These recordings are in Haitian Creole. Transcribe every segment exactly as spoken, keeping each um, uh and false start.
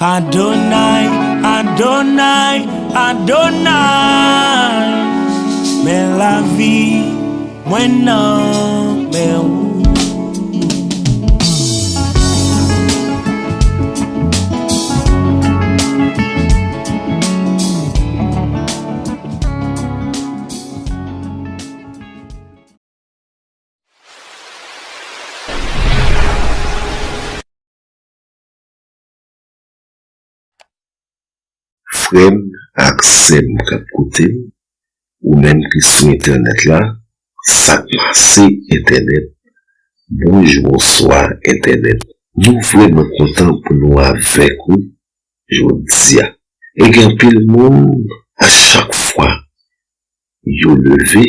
Adonai, Adonai, Adonai, men lavi mwen nan men ou. Frè m ak sè m k ap koute m, ou menm ki sou entènèt la, sa k pase entènèt, bonjou, bonswa entènèt. Nou vrèman kontan pou nou avèk ou jodi a. E gen anpil moun, a chak fwa yo leve,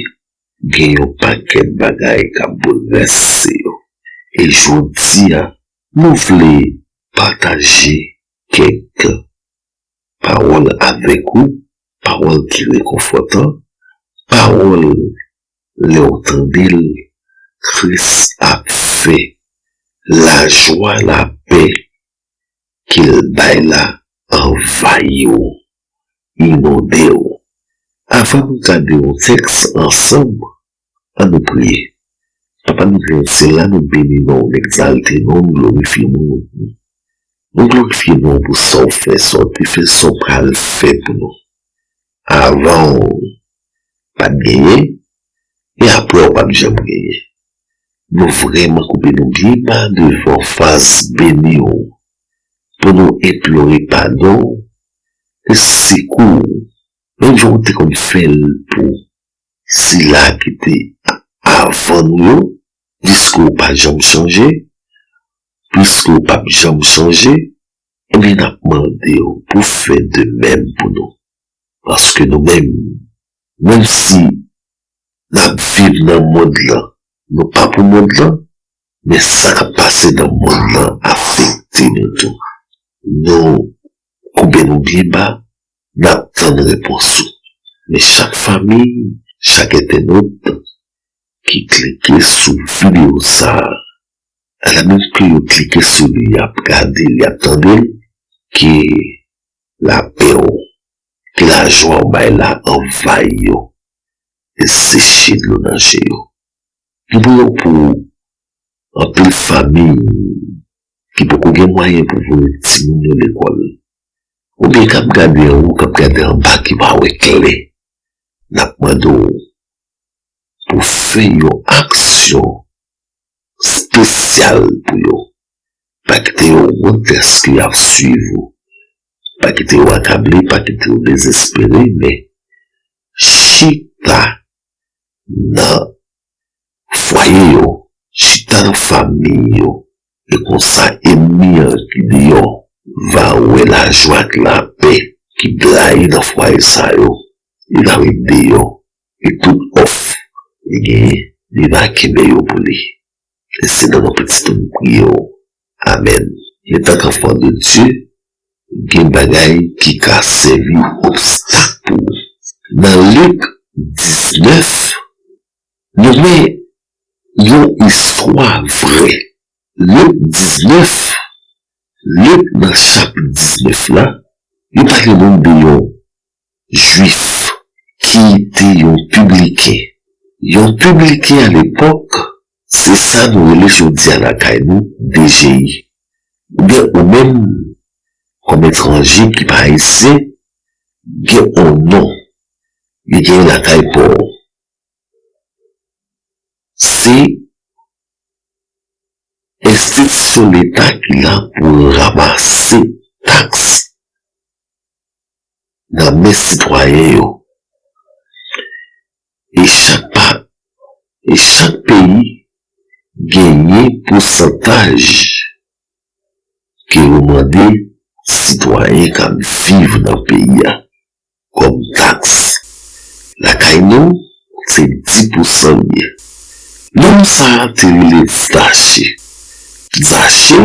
gen yon pakèt bagay k ap boulvèse yo. E jodi a, nou vle pataje kèk pawòl avèk ou, pawòl ki rekonfòtan, pawòl lè w tande l, Kris ap fè lajwa, lapè ke l bay la anvayi w, inonde w. Avan nou gade yon tèks ansanm, ann nou priye. Papa, nou di w se la, nou beni non w, n egzalte non w, n glorifye non w. Nou glorifye non w pou sa w fè, sa w te fè, sa w pral fè pou nou. Avan w pa t genyen, e apre w p ap janm genyen. Nou vrèman koupe nou byen ba devan w, fas beni w, pou nou enplore padon w e sekou w, menm jan w te konn fè l pou sila ki te avan nou yo, piske w pa janm chanje, piske w p ap janm chanje, ebyen, n ap mande w pou w fè de menm pou nou. Paske nou menm, menm si n ap viv nan mond lan, nou pa pou mond lan, men sa k ap pase nan mond lan afekte nou tou. Nou koupe nou byen ba, n ap tann repons ou. Men chak fanmi, chak entènot ki klike sou videyo sa a, alamenm ke yo klike sou li, y ap gade l, y ap tande l, ke lapè w, ke lajwa w bay la anvayi yo e seche dlo nan je yo. Nou priye w pou anpil fanmi ki poko gen mwayen pou voye timoun yo lekòl, oubyen k ap gade anwo, k ap gade anba, ki pa wè klè. N ap mande w pou w fè yon aksyon espesyal pou yo. Pa kite yo wont lèske y ap swiv ou. Pa kite yo akable, pa kite yo dezespere, men chita nan fwaye yo, chita nan fanmi yo, e konsa ènmi an ki deyò va wè lajwa ak lapè ki blayi nan fwaye sa yo, li va ret deyò, e tout òf li genyen, li va kenbe yo pou li. E se nan non Pitit ou m priye w. Amèn. Etan k anfan de Dye, gen bagay ki ka sèvi obstak pou ou. Nan Lik diznèf, nou wè yon istwa vrè. Lik diznèf, Lik nan chapit diznèf la, li pale nou de yon Jwif ki te yon pibliken. Yon pibliken alepòk, se sa nou rele jodi a lakay nou D G I. Oubyen ou menm, kòm etranje ki pa ayisyen, gen yon non. Li gen lakay pa w. Se enstitisyon leta ki la pou ranmase taks nan men sitwayen yo. E chak pa, e chak peyi genyen pousantaj ke yo mande sitwayen k ap viv nan peyi a kòm taks. Lakay nou, se dis pousan l ye. Nonm sa a te rele Zache. Zache,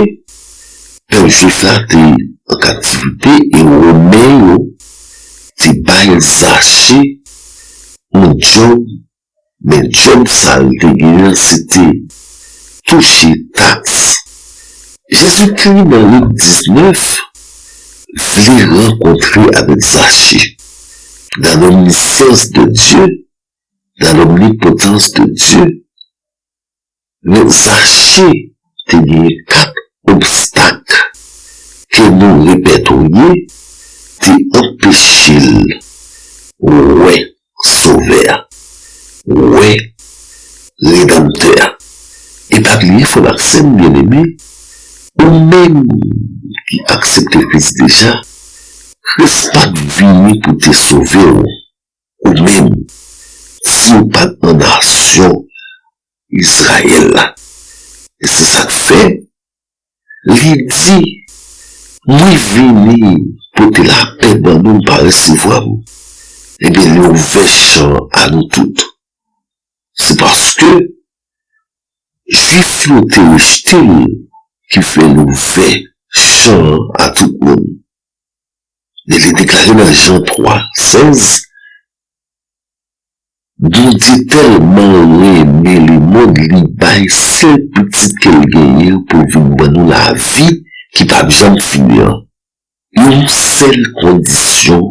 pèp jwif la te an kaptivite e Women yo te bay Zache yon djòb, men djòb sa l te genyen an se te touche taks. Jezi te nan Lik diznèf, vle rankontre avèk Zache. Dans l'omniscience de Dieu, dans l'omnipotence de Dieu, men Zache te genyen kat obstak ke nou repètoye te anpeche l wè Sovè a, wè Redanmtè a. E pa bliye, frè m ak sè m byeneme, ou menm ki aksepte Kris deja, Kris pa t vini pou te sove w, ou menm, si w pa t nan nasyon Izrayèl la. E se sa k fè li di, mwen vini pote lapè ban nou, nou pa resevwa m. Ebyen, li ouvè chan an a nou tout. Se paske Jwif yo te rejte l ki fè l ouvè chan an a tout moun. E li deklare nan Jan twa sèz, Bondye tèlman renmen lemonn, li bay sèl pitit ke l genyen pou vin ban nou lavi ki p ap janm fini an. Yon sèl kondisyon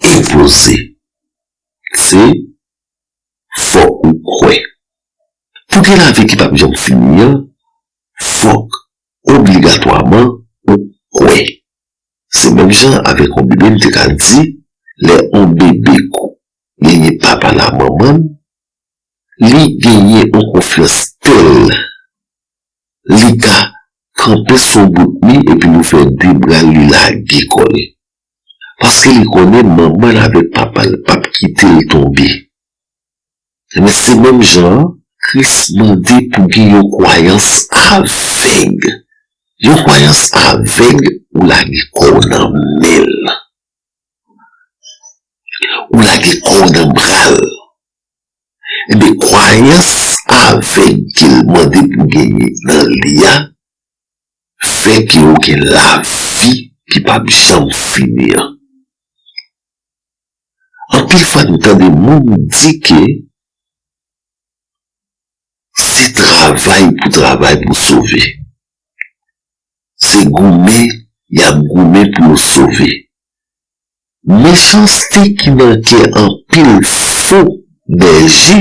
enpoze, se fòk ou kwè. Pou gen lavi ki p ap janm fini an, fòk obligatwaman ou kwè. Se menm jan avèk yon bebe, m te ka di, lè yon bebe kou- genyen papa l a manman l, li genyen yon konfyans tèl, li ka kanpe sou bout mi epi l ouvè de bra l, li lage kò l. Paske li konnen manman l avèk papa l p ap kite l tonbe. Ebyen, se menm jan an, Kris mande pou gen yon kwayans avèg. Yon kwayans avèg, ou lage kò w nan men l. Ou lage kò w nan bra l. Ebyen, kwayans avèg ke l mande pou genyen nan li a, fè ke ou gen lavi ki p ap janm fini an. Anpil fwa, nou tande moun di ke se travay pou travay pou sove. Se goumen y ap goumen pou yo sove. Mechanste ki nan kè anpil fo bèje,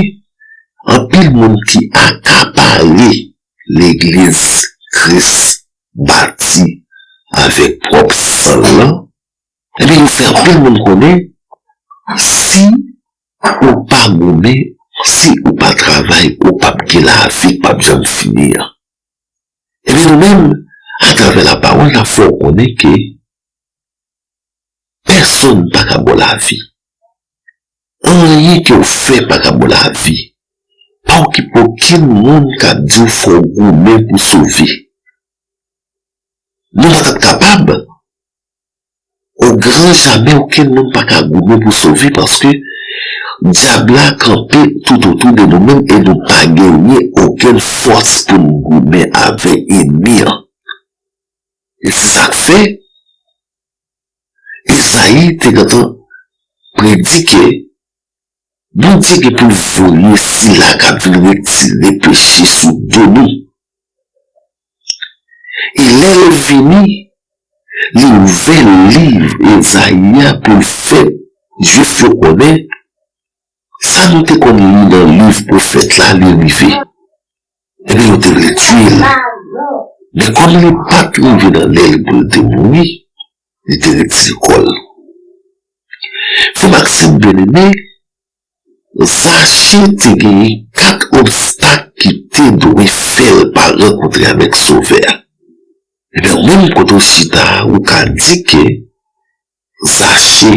anpil moun ki akapare legliz Kris bati avèk pwòp san l lan, ebyen, yo fè anpil moun konnen, si ou pa goumen, si ou pa travay, ou p ap gen lavi k p ap janm fini an. Ebyen, nou menm, atravè lapawòl, n ap fè w konnen ke pèsonn pa ka ba w lavi. Anyen ke w fè pa ka ba w lavi. Pa okipe okenn moun k ap di w fò w goumen pou sove. Nou pa t ap kapab. O gran jamè, okenn moun pa ka goumen pou sove, paske dyab la kanpe toutotou de nou menm e nou pa genyen okenn fòs pou n goumen avèk ènmi an. E se sa k fè Ezayi te gentan predi ke Bondye gen pou l voye sila k ap vin retire peche sou do nou. E lè l vini, li ouvè liv Ezayi a pou l fè Jwif yo konnen, sa nou te konn li nan liv pwofèt la, li rive. Ebyen, yo te vle tiye l. Men kòm li pa t rive nan lè l pou l te mouri, li te retire kò l. Frè m ak sè m byeneme, Zache te genyen kat obstak ki te dwe fè l pa rankontre avèk Sovè a. Ebyen, ou menm kote w chita a, ou ka di ke Zache,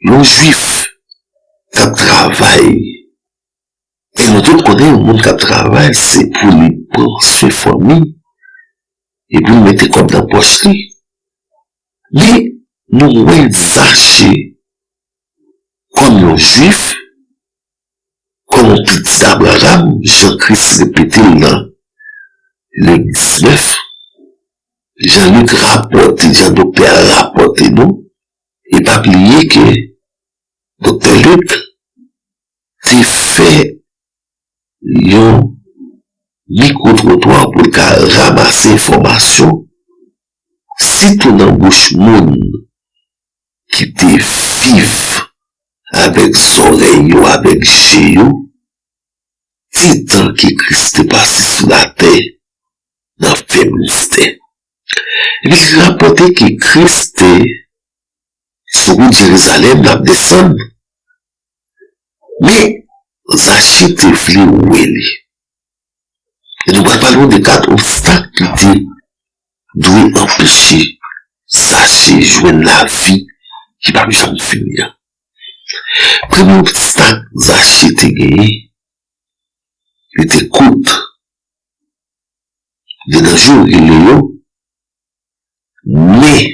yon Jwif, t ap travay. E nou tout konnen yon moun k ap travay, se pou li pran swen fanmi, e pou l mete kòb nan pòch li. Men, nou wè Zache kòm yon Jwif, kòm yon pitit Abraram, jan Kris repete l nan Lik diznèf, jan Lik rapòte, jan doktè a rapòte nou, e pa bliye ke doktè Lik te fè yon mikwo-twotwa pou l ka ranmase enfòmasyon, Ti tou nan bouch moun ki te vif avèk zòrèy yo, avèk je yo, ti tan ke Kris te pase sou latè nan fè ministè. Epi li rapòte ke Kris te sou wout Jerizalèm l ap desann, men Zache te vle wè li. E nou pral pale w de kat obstak ki te dwe anpeche Zache jwenn lavi ki p ap janm fini an. Premye obstak Zache te genyen, li te kout. Gen nan jou yo rele yo nen.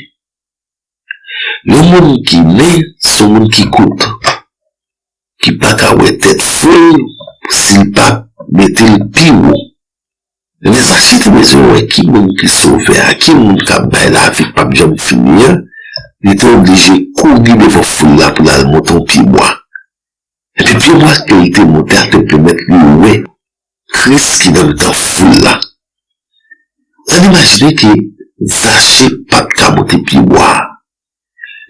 Yon moun ki nen, se yon moun ki kout, ki pa ka wè tèt fye l si l pa mete l pi wo. Ebyen, Zache te bezwen wè ki moun ki Sovè a, ki moun k ap bay lavi k p ap janm fini an. Li te oblije kouri devan foul la pou l al monte yon pyebwa. Epi pyebwa ke li te monte a te pèmèt li wè Kris ki nan mitan foul la. Sa n imajine ke Zache pa t ka monte pyebwa a.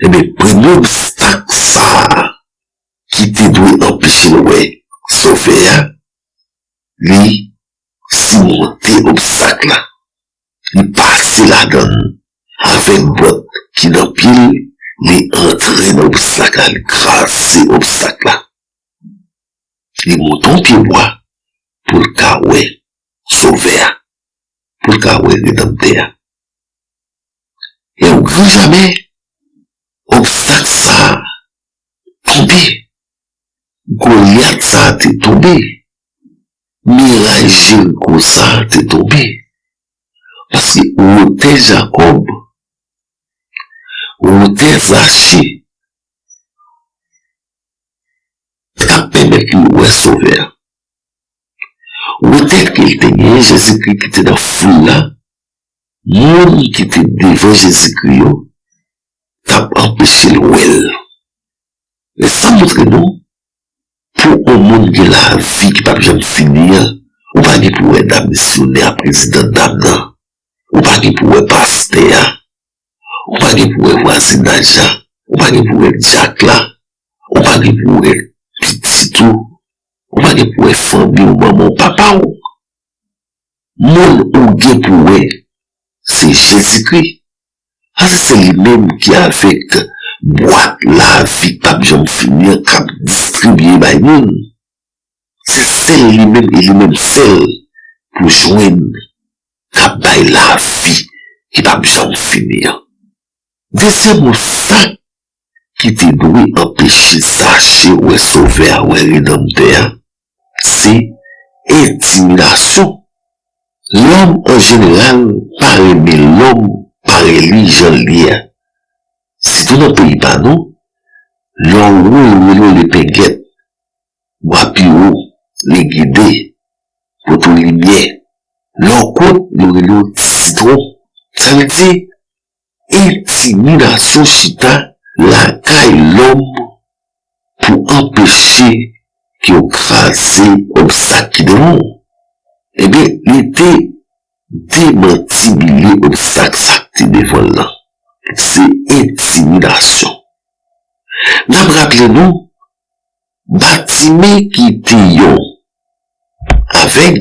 Ebyen, premye obstak sa a ki te dwe anpeche l wè Sovè a, li simonte obstak la. Li pase ladan l avèk bòt ki nan pye l, li antre nan obstak la, li kraze obstak la. Li monte yon pyebwa pou l ka wè Sovè a, pou l ka wè Redanmtè a. E o gran jamè, obstak sa a tonbe. Golyat sa a te tonbe. Miray Jeriko sa a te tonbe. Paske wotè Jakòb, wotè Zache, pa t ap pèmèt li wè Sovè a. Wotè ke l te genyen, Jezikri ki te nan foul la, moun ki te devan Jezikri yo, t ap anpeche l wè l. Men sa montre nou, pou yon moun gen lavi ki p ap janm fini an, ou pa gen pou wè dam misyonè a, prezidan dam nan. Ou pa gen pou wè pastè a. Ou pa gen pou wè vwazinaj la. Ou pa gen pou wè dyak la. Ou pa gen pou wè pitit ou. Ou pa gen pou wè fanmi w, manman w, papa w. Moun ou gen pou wè, se Jezikri. Paske se li menm ki avèk bwat lavi k p ap janm fini an k ap distribiye bay moun. Se sèl li menm e li menm sèl pou jwenn k ap bay lavi ki p ap janm fini an. Dezyèm obstak ki te dwe anpeche Zache wè Sovè a, wè Redanmtè a, se entimidasyon. Lòm an jeneral pa renmen lòm parèy li jan l ye a. Sitou nan peyi pa nou, lè w wo, yo rele w lepengèt, bwa pi wo, legide, poto limyè. Lè w kout, yo rele w ti sitwon. Sa vle di, entimidasyon chita lakay lòm pou anpeche ke w kraze obstak ki devan w. Ebyen, li te demantibile obstak sa k te devan l lan. Se entimidasyon. N ap raple nou, Batime ki te yon avèg,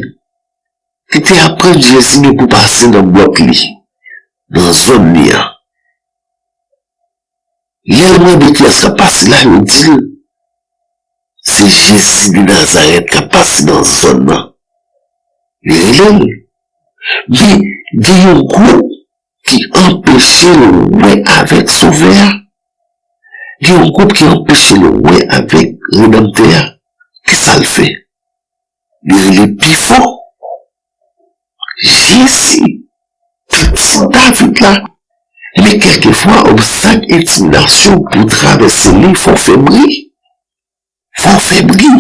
li te aprann Jezi gen pou pase nan bòt li, nan zòn li an. Lè l mande kiyès k ap pase la, yo di l, se Jezi de Nazarèt k ap pase nan zòn nan. Li rele l. Men gen yon gwoup ki anpeche l wè avèk Sovè a. Gen yon gwoup ki anpeche l wè avèk Redanmtè a. Kisa l fè? Li rele pi fò. Jezi, pitit David la. Men kèlkefwa, obstak, entimidasyon pou travèse li, fò w fè bri. Fò w fè bri.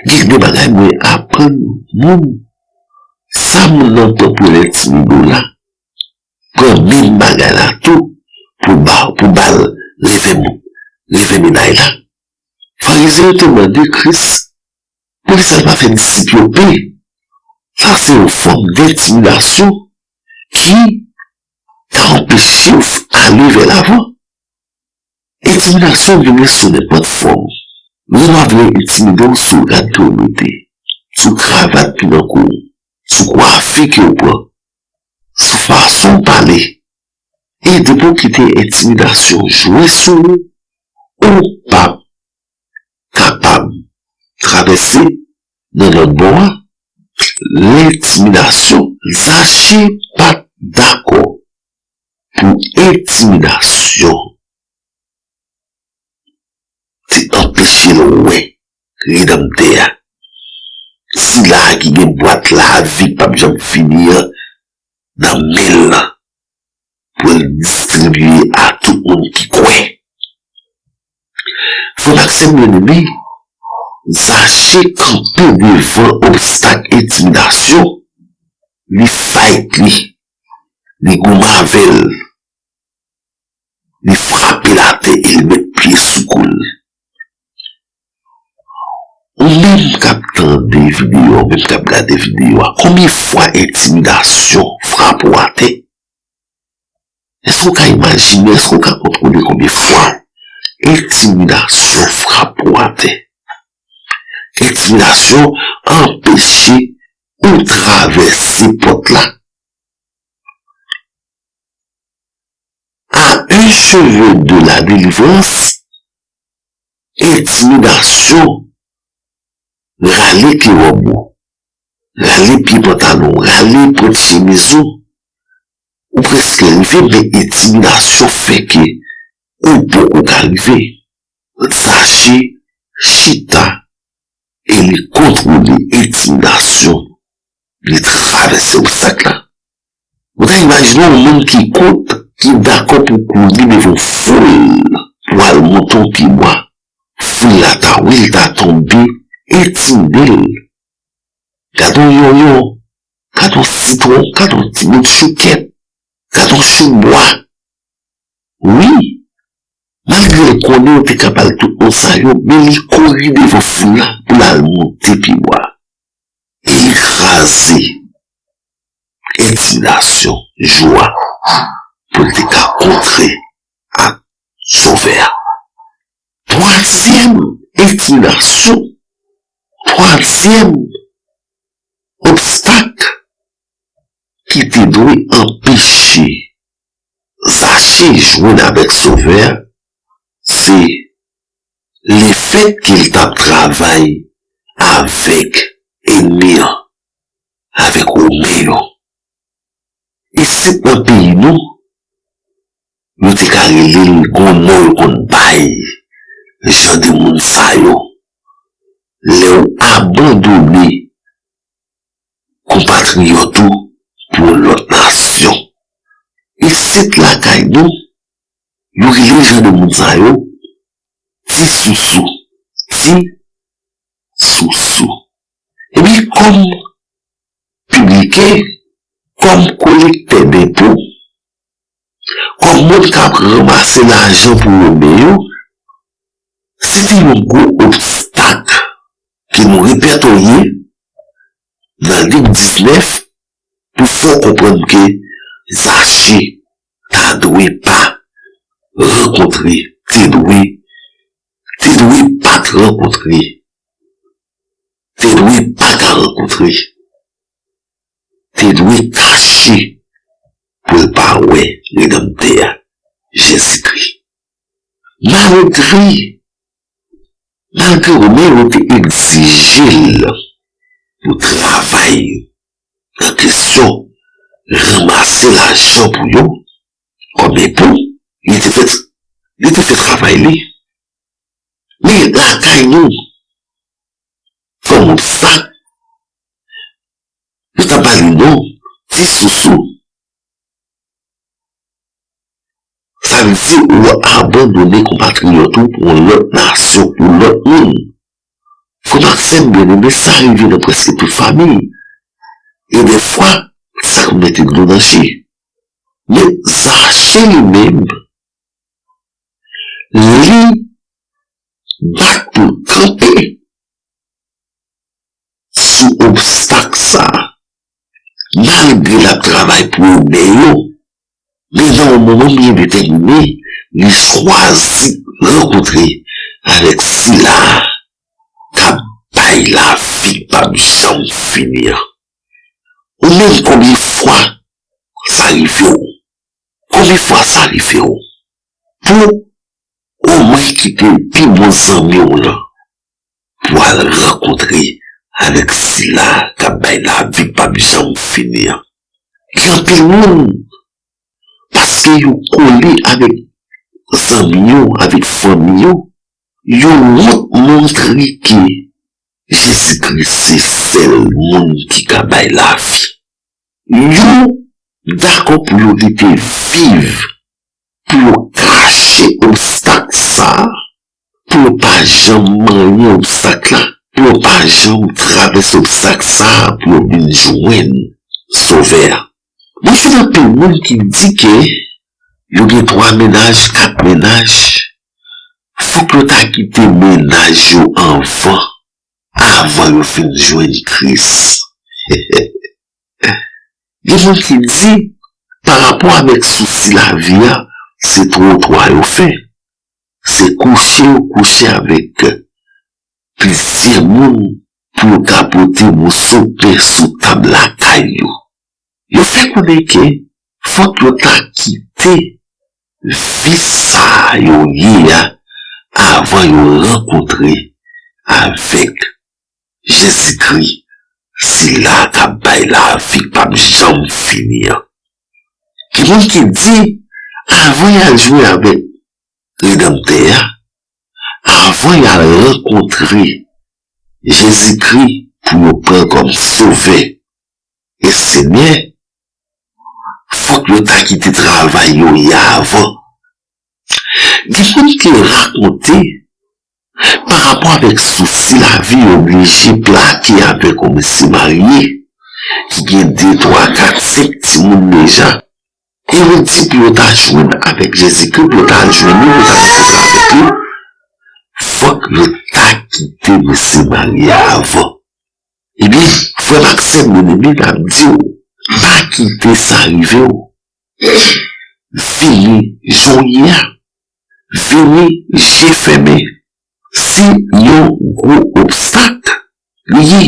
Gen de bagay mwen aprann moun. Sa moun nan pran pou l entimide w la, pran menm bagay la tou pou ba, pou ba l lèfè, lèfè meday la. Farizyen yo te mande Kris poukisa l pa fè disip yo pè. Sa se yon fòm dentimidasyon ki ka anpeche w ale vè lavan. Entiminasyon vini sou nenpòt fòm. Moun ap vle entimide w si w gade ke w mete, si w kravat ki nan kou w, si w kwafi ke w pran, si fason w pale. E depi w kite entimidasyon jwe sou ou, ou p ap kapab travèse nan lòt bò a. Lentimidasyon, Zache pa t dakò pou entimidasyon te anpeche l wè Redanmtè a. Sila a ki gen bwat lavi k p ap janm fini an nan men l lan, pou l distribiye a tout moun ki kwè. Frè m ak sè m byeneme, Zache kanpe devan obstak entimidasyon, li fight li, li goumen avè l, li frape l atè e li met pye sou kou l. Ou menm k ap tande videyo a, ou menm k ap gade videyo a, konbyen fwa entimidasyon frape w atè? Èske w ka imajine, èske w ka kontwole konbyen fwa entimidasyon frape w atè? Entimidasyon anpeche ou travèse pòt la. À un cheveu de la délivrance, entimidasyon rale pye wòb ou, rale pye pantalon w, rale pwent chemiz ou, ou prèske rive, men entimidasyon fè ke ou poko ka rive. Zache chita e li kontwole entimidasyon, li travèse obstak la. Ou ka imajine yon moun ki kont, ki dakò pou kouri devan foul pou al monte yon pyebwa. Foul la ta wè l, ta tonbe, entimide l. Gade yon yonyon, gade yon sitwon, gade yon ti bout choukèt, gade yon choubwa. Wi, malgre l konnen yo te ka ba l tout non sa yo, men li kouri devan foul la pou l al monte pyebwa. E li kraze entimidasyon jou a pou l te ka kontre ak Sovè a. Twazyèm entimidasyon, twazyèm obstak ki te dwe anpeche Zache jwenn avèk Sovè a, se lefètke l t ap travay avèk ènmi an, avèk Women yo. Isit nan peyi nou, yo te ka rele l, gon non yo konn bay jan de moun sa yo. Lè w abandone konpatriyòt ou pou yon lòt nasyon. Isit lakay nou, yo rele jan de moun sa yo ti sousou, ti sousou. Ebyen, kòm pibliken, kòm kolektè denpo, kòm moun k ap ranmase lajan pou Women yo, se te yon gwo obstak ke nou repètoye nan liv diznèf pou fè w konprann ke Zache ta dwe pa rankontre, te dwe, te dwe pa t rankontre, te dwe pa ta rankontre, te dwe kache pou l pa wè Redanmtè a, Jezikri. Malgre, malgre Women yo te egzije l pou travay nan kesyon ranmase lajan pou yo, kòm enpo, li te fè, li te fè travay li. Men lakay nou, fò moun sa, yo ta ba li non ti sousou. Sa vle di ou abandone konpatriyòt ou pou yon lòt nasyon, pou lòt moun. Frè m ak sè m byeneme, sa rive nan prèske tout fanmi. E dèfwa, sa konn mete dlo nan je. Men Zache li menm, li bat pou l kanpe sou obstak sa a. Malgre l ap travay pou Women yo, Men gen yon moman byen detèmine, li chwazi rankontre avèk sila k ap bay lavi k p ap janm fini an. Ou menm, konbyen fwa sa rive w? Konbyen fwa sa rive w? Pou ou mwen kite pi bon zanmi w lan pou al rankontre avèk sila k ap bay lavi k p ap janm fini an. Gen anpil moun, paske yo kole avèk zanmi yo, avèk fanmi yo, yo wont montre ke Jezikri se sèl moun ki ka bay lavi. Yo dakò pou yo rete viv, pou yo kache obstak sa a, pou yo pa janm manyen obstak la, pou yo pa janm travèse obstak sa a, pou yo vin jwenn Sovè a. Men gen anpil moun ki di ke yo gen twa mennaj, kat mennaj, fòk yo ta kite mennaj yo anvan, avan yo vin jwenn Kris. Gen moun ki di, pa rapò avèk sousi lavi a, se twotwa yo fè. Se kouche yo kouche avèk plizyè moun pou yo ka pote moso pen sou tab lakay yo. Yo fè konnen ke fòk yo ta kite vi sa yo ye a avan yo rankontre avèk Jezikri, sila k ap bay lavi k p ap janm fini an. Gen moun ki di, avan y al jwe avèk Redanmtè a, avan y al rankontre Jezikri pou yo pran kòm Sovè e Senyè, fòk yo ta kite travay yo ye a avan. Gen moun ki rakonte, pa rapò avèk sousi lavi, yo oblije plake avèk yon mesye marye ki gen de, twa, kat, senk timoun deja. E yo di pou yo ta jwenn avèk Jezikri, pou yo ta jwenn li, pou yo ta jwenn avèk li, fòk yo ta kite mesye marye a avan. Ebyen, frè m ak sè m byeneme, n ap di w, pa kite sa rive w. Vini jan w ye a. Vini je fèmen. Se yon gwo obstak li ye.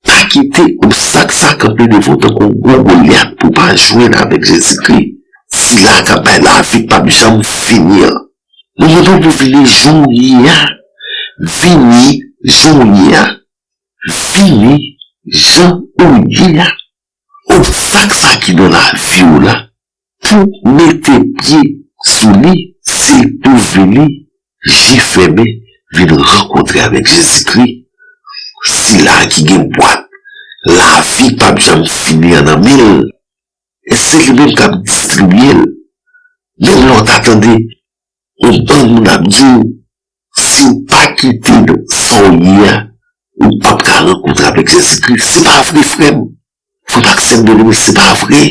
Pa kite obstak sa kanpe devan w tankou yon gwo Golyat pou w pa jwenn avèk Jezikri, sila k ap bay lavi k p ap janm fini an. Li mande w pou vini jan w ye a. Vini jan w ye a. Vini jan ou ye a. Obstak sa ki nan lavi w la, pou mete pye sou li, se pou vini je fèmen, vin rankontre avèk Jezikri, sila ki gen bwat lavi k p ap janm fini an nan men l. E se li menm k ap distribiye l. Menm lè w ta tande yon bann moun ap di w, si w pa kite sa w ye a, ou p ap ka rankontre avèk Jezikri. Se pa vre, frè m. Frè m ak sè m byeneme, se pa vre.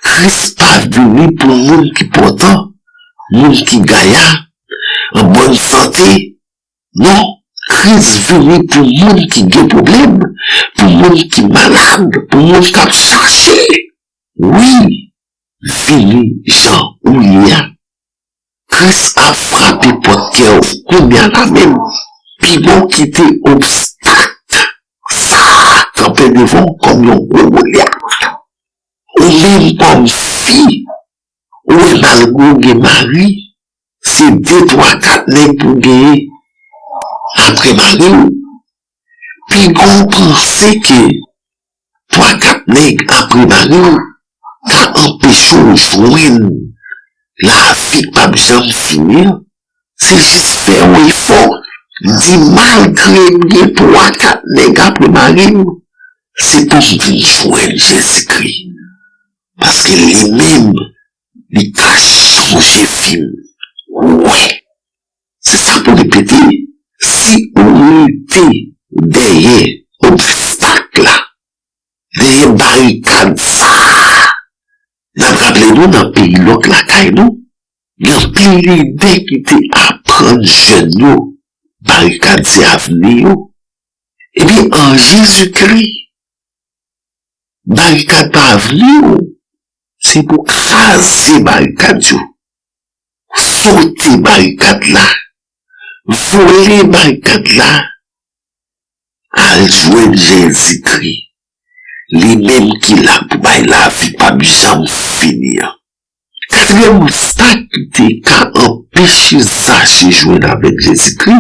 Kris pa vini pou moun ki pòtan, moun ki gaya, an bòn sante. Non, Kris vini pou moun ki gen pwoblèm, pou moun ki malad, pou moun k ap chache. Wi, vini jan ou ye a. Kris ap frape pòt kè w kounye a la menm. Pi bon kite obstak sa a kanpe devan w kòm yon gwo Golyat. Ou menm kòm fi, ou wè malgre w gen mari, se de, twa, kat nèg pou w genyen apre mari w. Piga w panse ke twa, kat nèg apre mari w pa anpeche w jwenn lavi k p ap janm fini an. Se jis fè yon efò, di, malgre m gen twa, kat nèg apre mari m, se pou m vin jwenn Jezikri. Paske li menm, li ka chanje vi w. Wi. Se sa pou repete, si ou rete dèyè obstak la, dèyè barikad sa a, n ap raple nou nan peyi lòk lakay nou, gen anpil lidè ki te aprann jèn yo barikad se avni yo. Ebyen, an Jezikri, barikad pa avni w, se pou kraze barikad yo, sote barikad la, vole barikad la, al jwenn Jezikri, li menm ki la pou bay lavi p ap janm fini an. Katriyèm obstak ki te ka anpeche Zache jwenn avèk Jezikri,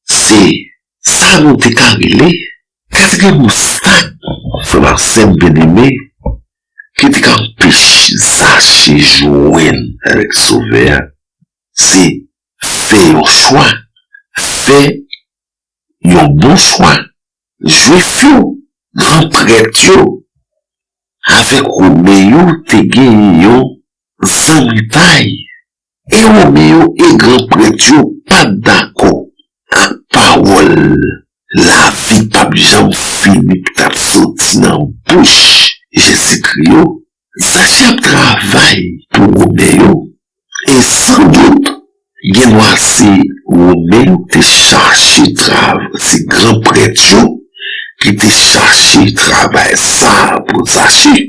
se sa nou te ka rele katriyèm obstak, frè m ak sè m byeneme, ki te ka anpeche Zache jwenn avèk Sovè a, se fè yon chwa, fè yon bon chwa. Jwif yo, gran prèt yo, avèk Women yo te gen yon zanmitay. E Women yo e gran prèt yo pa t dakò ak pawòl lavi p ap janm fini ki t ap soti nan bouch Jezikri yo. Zache ap travay pou Women yo. E sandout, gendwa se Women yo ki te chache trav, se gran prèt yo ki te chache travay sa a pou Zache.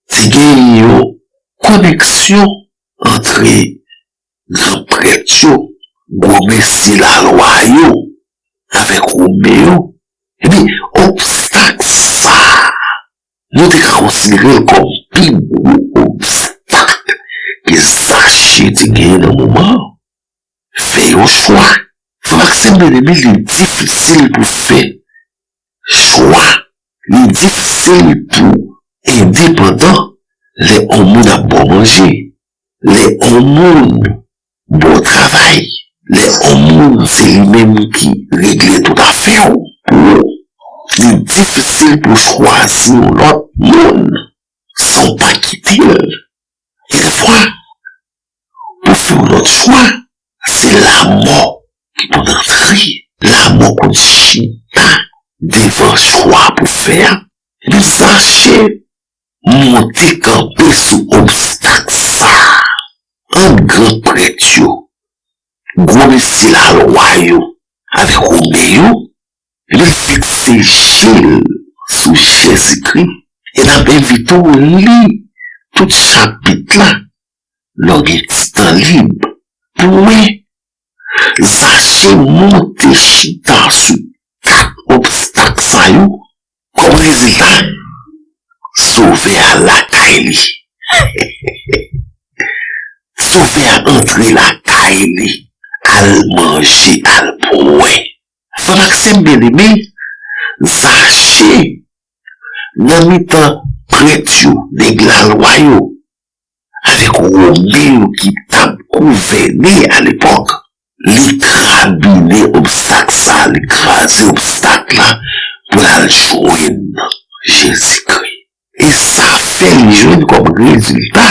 Te gen yon koneksyon ant gran prèt yo, gwo mesye lalwa yo, avèk Women yo. Ebyen, obstak sa a, nou te ka konsidere l kòm pi gwo obstak ke Zache te genyen nan moman an. Fè yon chwa. Frè m ak sè m byeneme, li difisil pou fè chwa. Li difisil pou endepandan lè yon moun ap ba w manje, lè yon moun ba w travay, lè yon moun se li menm ki regle tout afè w pou ou. Li difisil pou w chwazi yon lòt moun san w pa kite l. Dèfwa, pou fè yon lòt chwa, se lanmò ki konn antre. Lanmò konn chita devan chwa pou fè a. Ebyen, Zache monte kanpe sou obstak sa a ant gran prèt yo, gwo mesye lalwa yo avèk Women yo. Li fikse je l sou Jezikri. E n ap envite w li tout chapit la lè w gen ti tan lib pou w wè Zache monte chita sou tout obstak sa yo. Kòm rezilta, Sovè a lakay li. Sovè a antre lakay li, al manje, al bwè. Frè m ak sè m byeneme, Zache, nan mitan prèt yo, nèg lalwa yo, avèk Women yo ki t ap gouvène alepòk, li kabine obstak sa a, li kraze obstak la pou l al jwenn Jezikri. E sa fè li jwenn kòm rezilta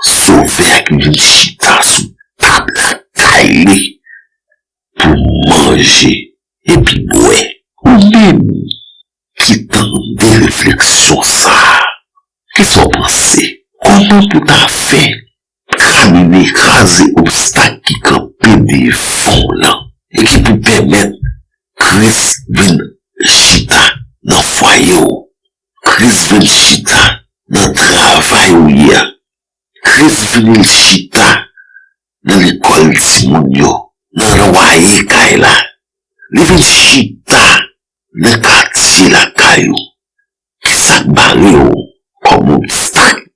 Sovè a ki vin chita sou tab lakay li pou manje epi bwè. Ou menm ki tande refleksyon sa a, kisa w panse? Kòman pou w ta fè kabine, kraze obstak ki kanpe devan w lan e ki pou pèmèt Kris vin chita nan fwaye w? Kris vin chita nan travay ou ye a. Kris vin chita nan lekòl timoun yo, nan lwaye kay la. Li vin chita nan katye lakay ou. Kisa k bare w kòm obstak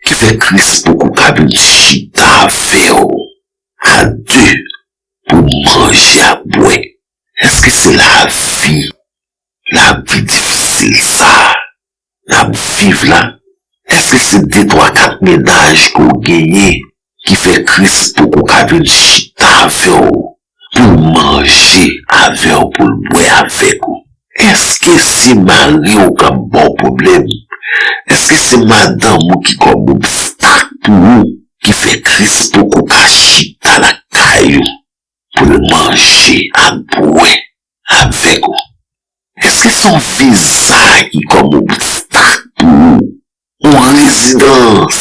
ki fè Kris poko ka vin chita avè w a de pou manje ak bwè? Èske se lavi, lavi difisil sa a n ap viv la? Èske se de, twa, kat mennaj ke w genyen ki fè Kris poko ka vin chita avè w pou l manje avè w, pou l bwè avèk ou? Èske se mari w k ap ba w pwoblèm? Èske se madanm ou ki kòm obstak pou ou, ki fè Kris poko ka chita lakay ou pou l manje ak bwè avèk ou? Èske se yon viza ki kòm obstak pou ou? Yon rezidans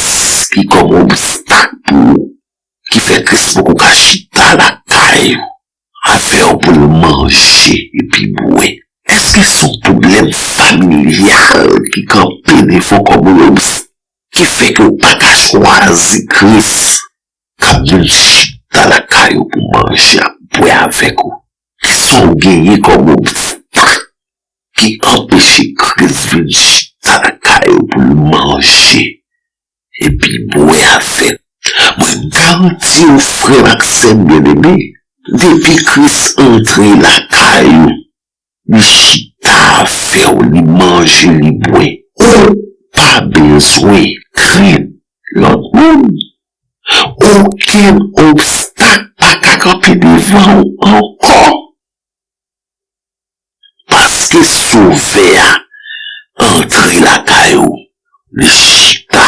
ki kòm obstak pou ou, ki fè Kris poko ka chita lakay ou avè w pou l manje epi bwè? Èske se yon pwoblèm familyal ki kanpe devan w kòm yon obstak ki fè ke w pa ka chwazi Kris k ap vin chita lakay ou pou manje ak bwè avèk ou? Kisa w genyen kòm obstak ki anpeche Kris vin chita lakay ou pou l manje epi bwè avèk ou? Mwen garanti w, frè m ak sè m byeneme, depi Kris antre lakay ou, li chita avè w, li manje, li bwè. Ou pa bezwen krenn lòt moun. Okenn obstak pa ka kanpe devan w ankò. Paske Sovè a antre lakay ou, li chita,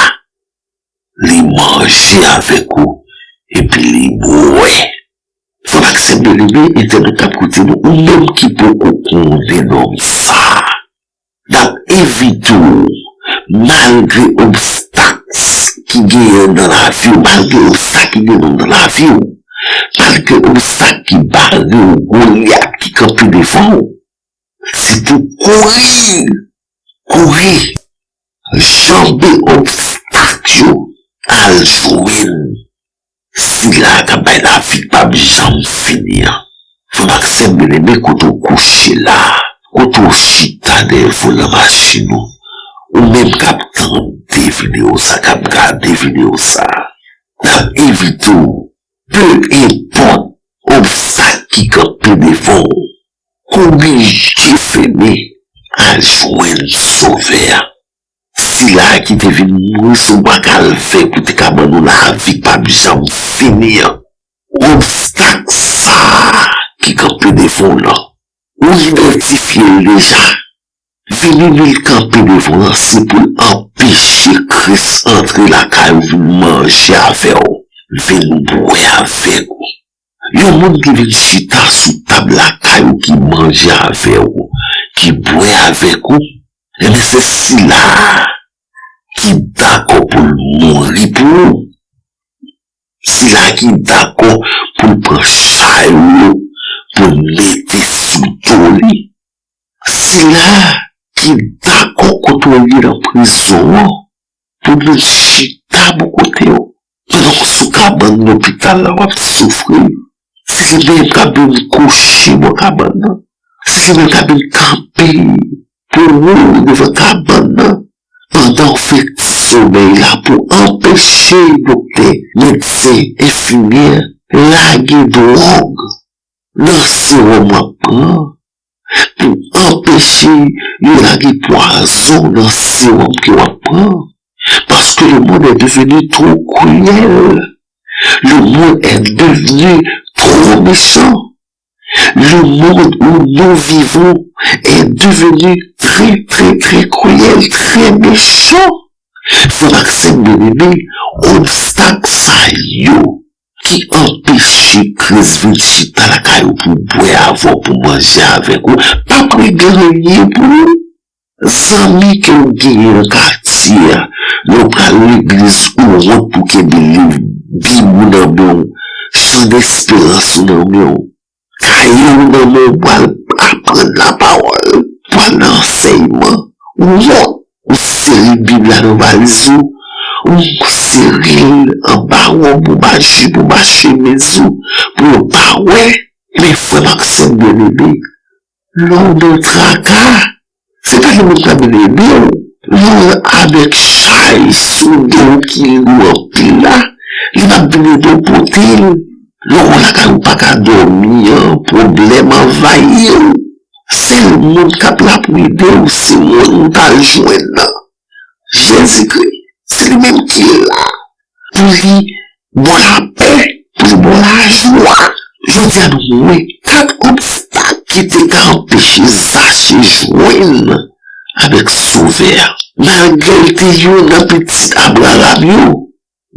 li manje avèk ou, epi li bwè. Frè m ak sè m byeneme, entènot k ap koute nou, ou menm ki poko konnen nonm sa a, m ap envite w, malgre obstak ki genyen nan lavi w, malgre obstak ki genyen nan lavi w, malgre obstak ki bare w, Golyat ki kanpe devan w, se pou kouri, kouri, janbe obstak yo, al jwenn Sila k ap bay lavi k p ap janm fini an. Frè m ak sè m byeneme, kote w kouche la, kote w chita dèyè volan machin ou, ou menm k ap tande videyo sa, k ap gade videyo sa, n ap envite w, pe enpòt obstak ki kanpe devan w, kouri je fèmen al jwenn Sovè a. Sila ki te vin mouri sou bwa Kalvè pou te ka ban nou lavi k p ap janm fini an. Obstak sa a ki kanpe devan w lan, ou idantifye l deja. Vini li kanpe devan w lan, se pou l anpeche Kris antre lakay ou vin manje avè w, vin bwè avèk ou. Yon moun ki vin chita sou tab lakay ou, ki manje avè w, ki bwè avèk ou, ebyen, se sila a ki dakò pou l mouri pou ou. Sila ki dakò pou l pran chay ou yo, pou l mete sou do li. Sila ki dakò kote w ye nan prizon an, pou l vin chita bò kote w. Pandan w sou kabann lopital la, w ap soufri, se li menm k ap vin kouche bò kabann nan. Se li menm k ap vin kanpe pou ou devan kabann nan. Pandan w fè ti somèy la pou anpeche doktè, medsen, enfimyè lage dwòg nan sewòm w ap pran, pou anpeche yo lage pwazon nan sewòm ke w ap pran, parce que le monde est devenu trop cruel. Le monde est devenu trop méchant. Le monde où nous vivons est devenu très, très, très cruel, très méchant. Frè m ak sè m byeneme, obstak sa yo ki anpeche Kris vin chita lakay ou pou bwè avè w, pou manje avèk ou, p ap regle anyen pou ou. Zanmi ke w genyen nan katye a, lè w pral legliz, ou wont pou kenbe liv Bib ou nan men w, Chan desperans ou nan men w, kaye w nan men w, pral aprann lapawòl, pral nan ansèyman, ou wont, ou sere Bib la nan valiz ou, ou sere l anba wòb ou, anba jip ou, anba chemiz ou, pou yo pa wè. Men frè m ak sè m byeneme, lè w nan traka, se pa gen moun k ap vin ede w. Lè w avèk chay sou do w ki lou anpil la, li p ap vin ede w pote l. Lè w lakay ou pa ka dòmi an, pwoblèm anvayi w. Sèl moun k ap la pou ede w, se moun ou t al jwenn nan, Jezikri. Se li menm ki la pou li ba w lapè, pou li ba w lajwa. Jodi a nou wè kat obstak ki te ka anpeche Zache jwenn avèk Sovè a. Malgre l te youn nan pitit Abraram yo,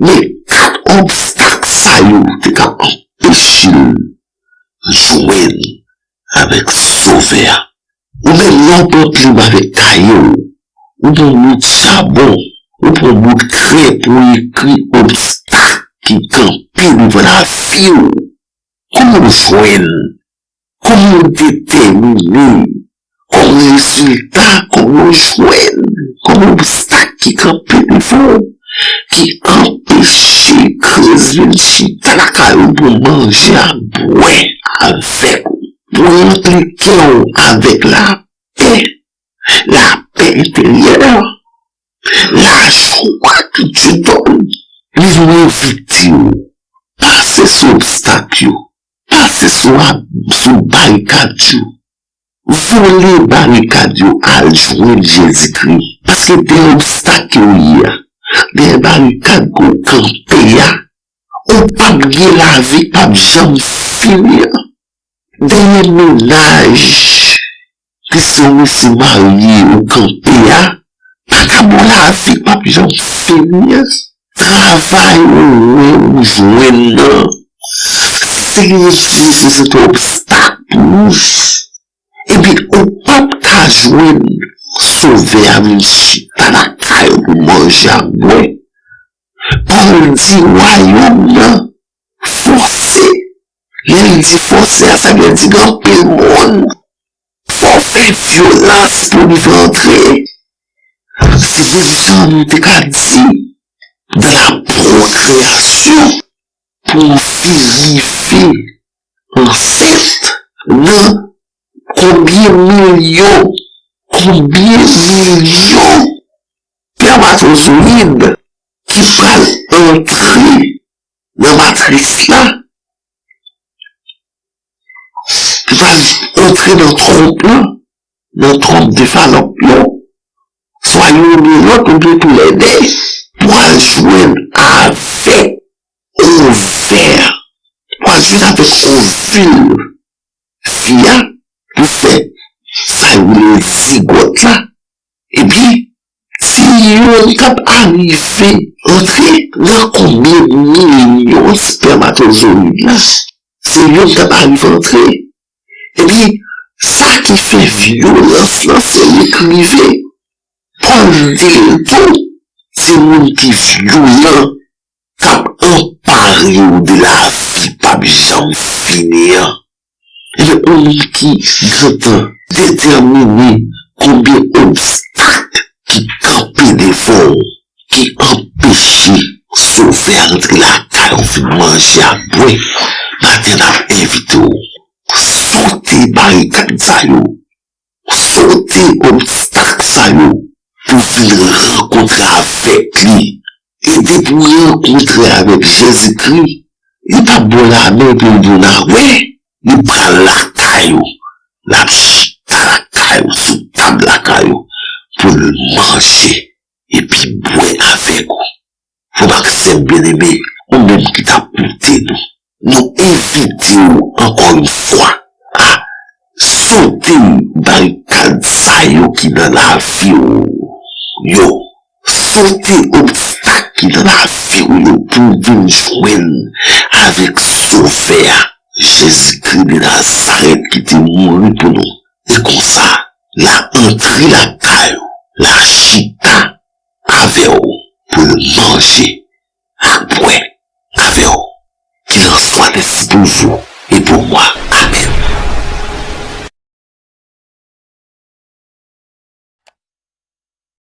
men kat obstak sa yo te ka anpeche l jwenn avèk Sovè a. Ou menm, lè w pran plim avèk kaye w, ou pran bout chabon, ou pran bout krè pou w ekri obstak ki kanpe devan lavi w. Kòman w jwenn? Kòman w detèmine? Kòm rezilta, kòman w jwenn? Kòm obstak ki kanpe devan w? ki anpeche Kris vin chita lakay ou pou manje ak bwè avèk ou, pou ranpli kè w avèk lapè, lapè enteryè, lajwa ki Dye ba w. Li vin envite w pase sou obstak yo, pase sou ab-, sou barikad yo. Vole barikad yo al jwenn Jezikri. Paske dèyè obstak yo ye a, dèyè barikad ke w kanpe a, ou p ap gen lavi k p ap janm fini an. Dèyè mennaj ki se yon mesye marye ou kanpe a, pa ka ba w lavi k p ap janm fini an. Travay ou wè ou jwenn nan, se li menm ki se te obstak pou ou. Epi ou p ap ka jwenn Sovè a vin chita lakay ou pou manje ak bwè. Pòl di wayòm nan fòse. Lè l di fòse a, sa vle di gen anpil moun. Fò w fè vyolans pou li rantre. Se te jan nou te ka di, dans la procréation, pou w vin rive ansent nan konbyen milyon, konbyen milyon èspèmato-, èspèmatozoyid ki pral antre nan matris la, ki pral antre nan twonp lan, nan twonp de Falòp yo, swa youn oubyen lòt, oubyen toulède, pou al jwenn avèk ovè, pou al jwenn avèk ovil fi a, pou fè sa yo rele zigòt la. Epi, si youn t ap arive antre nan konbyen milyon èspèmatozoyid la, si youn t ap arive antre, epi, sa ki fè vyolans lan, se li k rive. Pòl di l tou, se moun ki vyolan k ap anpare w de lavi k p ap janm fini an. Lè yon moun ki gentan detèmine konbyen obstak ki kanpe devan w, ki anpeche Sovè a rantre lakay ou vin manje ak bwè, maten n ap envite w sote barikad sa yo, sote obstak sa yo pou vin rankontre avèk li. E depi w rankontre avèk Jezikri, li p ap ba w lamen epi l di w n a wè, li pral lakay ou, l ap chita lakay ou, sou tab lakay ou, pou l manje epi bwè avèk ou. Frè m ak sè m byeneme, ou menm ki t ap koute nou, nou envite w ankò yon fwa a sote barikad sa yo ki nan lavi w yo. Sote obstak ki nan lavi w yo pou w vin jwenn avèk Sovè a, Jezikri de Nazarèt ki te mouri pou nou. E konsa, l a antre lakay ou, l a chita avè w pou l manje ak bwè avè w. Qu'il en soit ainsi pour vous et pour moi.